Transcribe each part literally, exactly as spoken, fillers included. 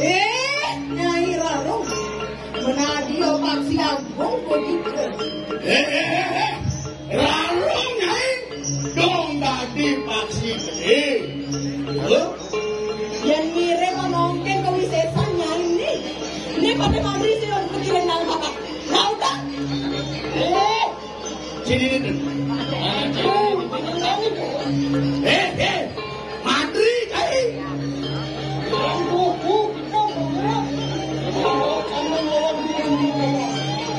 Eh, Nyai Rarung, menadi opak si agung begitu. Eh, eh, eh, eh. Rarung, Nyai, dong dadi paksi gedé. Halo? Yén ngiring nongkén kawisésan, Nyai, né. Né pada mabri sih, pikirin nang bapak. Lah, udah. Eh. Sini, sini. Eh, eh. Madri, Cai.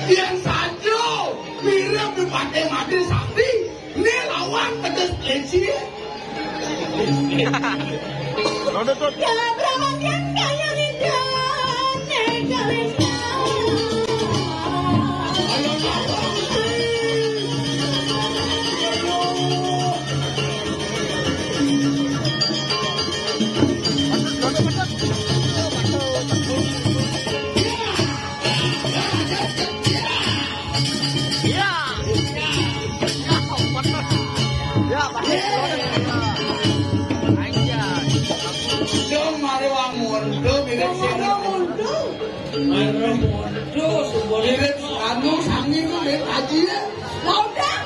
Yang sajo, mirip dipakai madri sapi. Ini lawan tegas polisi. Kalau tuh. Ya, berapa kan kayak gitu. Dong, mari wong mundu, mirip sing. Mari wong mundu. Mari wong mundu, sumber. Mirip anu, sangi ku, mirip aji ya. Lah, udah.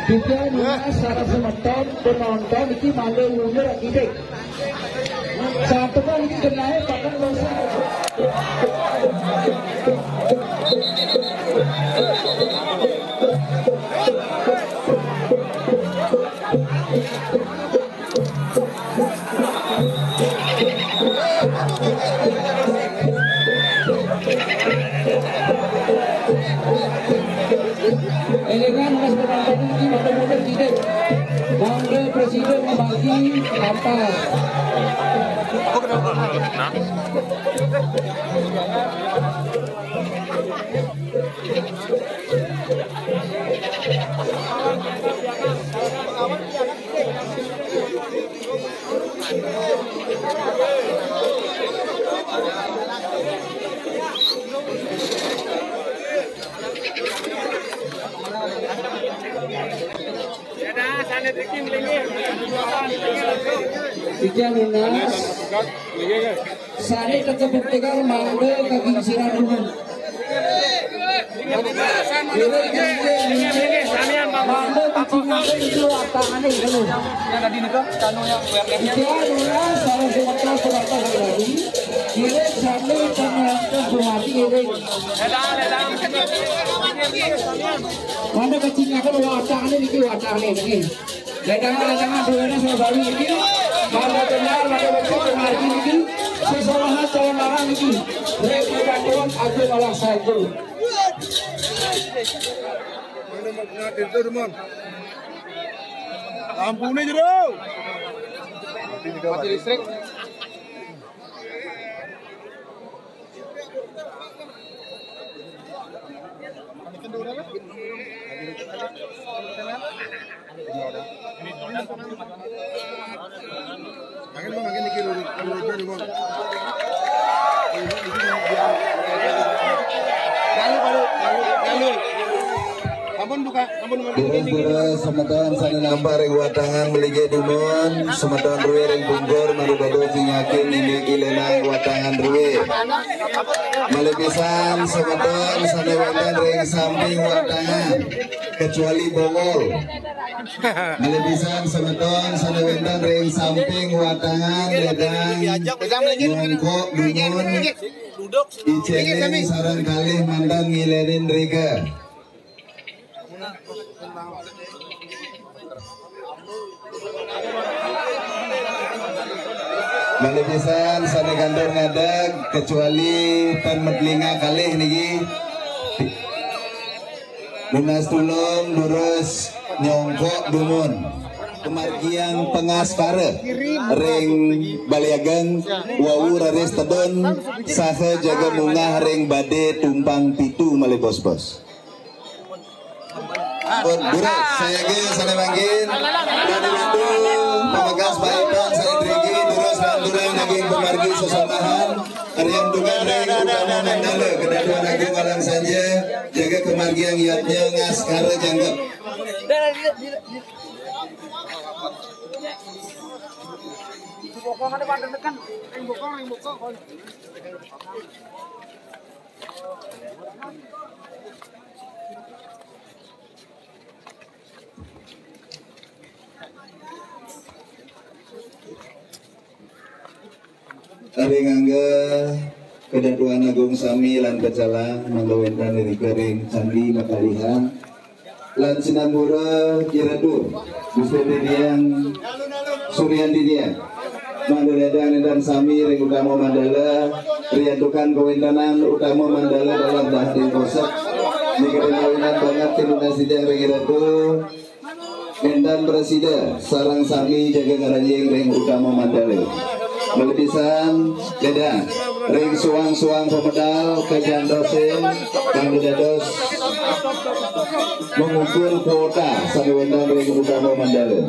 Juga mas, para semeton penonton iki malih mundur iki, Dik. Satu kali iki kenae pakai dosa. Elegan, Mas Penonton, ini mata-mata tidak. Mangga presiden membagi apa? Tiga lunas. Sari tetap bertegar, mangga kaki sirah dulu. Mangga kaki sirah dulu, apa aneh dulu. Yang tadi nih, Kak, kanu yang W R F-nya. Tiga lunas, salah semeton, salah lagi. Kira sari penonton bupati ini. Mana kecilnya kan wacana niki, wacana niki. Ledangan, ledangan, duene sama Bali niki. Mana benar, mana betul, pengaji niki. Sesolahan calon larang niki. Rek Katuan Agung Alang Sanjung. Lampune jero. Mati listrik. Makin, Bang, makin dikit dulu. Dulu, dulu, Bang. Lalu, lalu, lalu, lalu. Ampun, buka. Ampun, buka. Durus, durus, semeton sane nampak ring watangan melinggih dumun, semeton rue ring pungkur, mari pada sinyakin indik ilenang watangan rue. Malih pisan semeton sane wenten ring samping watangan, kecuali Bongol. Malih pisan semeton sane wenten ring samping watangan ledang nyongkok dumun, iceneng sareng kalih mantan ngilenin rika. Malih pisan sane kantun ngadeg, kecuali tan matlinga kalih niki. Nunas tulung durus nyongkok dumun. Kemargiang pangaspara ring Bale Ageng wau raris tedun saha jaga munggah ring bade tumpang pitu malih bos-bos. Pun durus, sayaga sane mangkin, Ratu-ratu, pamekas paepan sane driki, durus lanturang daging pamargi sesonahan, riantukan ring utama mandala, Kedatuan Agung Alang Sanja, jaga kemargiang yadnya ngaskara jangkep. Ring angga Kedatuan Agung sami lan pecalang mangga wenten irika ring Candi Makaliha. Lan sinambura iratu, Gusti Titiang Suryanti Tiang. Mangda ledang nenten sami ring utama mandala, riantukan kawentenan utama mandala dalam dahating kosek. Niki kawinan banget tinunas titiang ring iratu. Nenten prasida, sareng sami jaga ngranjing ring utama mandala. Malih pisan, ledang. Ring suang-suang pamedal kajantosin, kanggo dados mengukur kuota sane wenten ring utama mandala.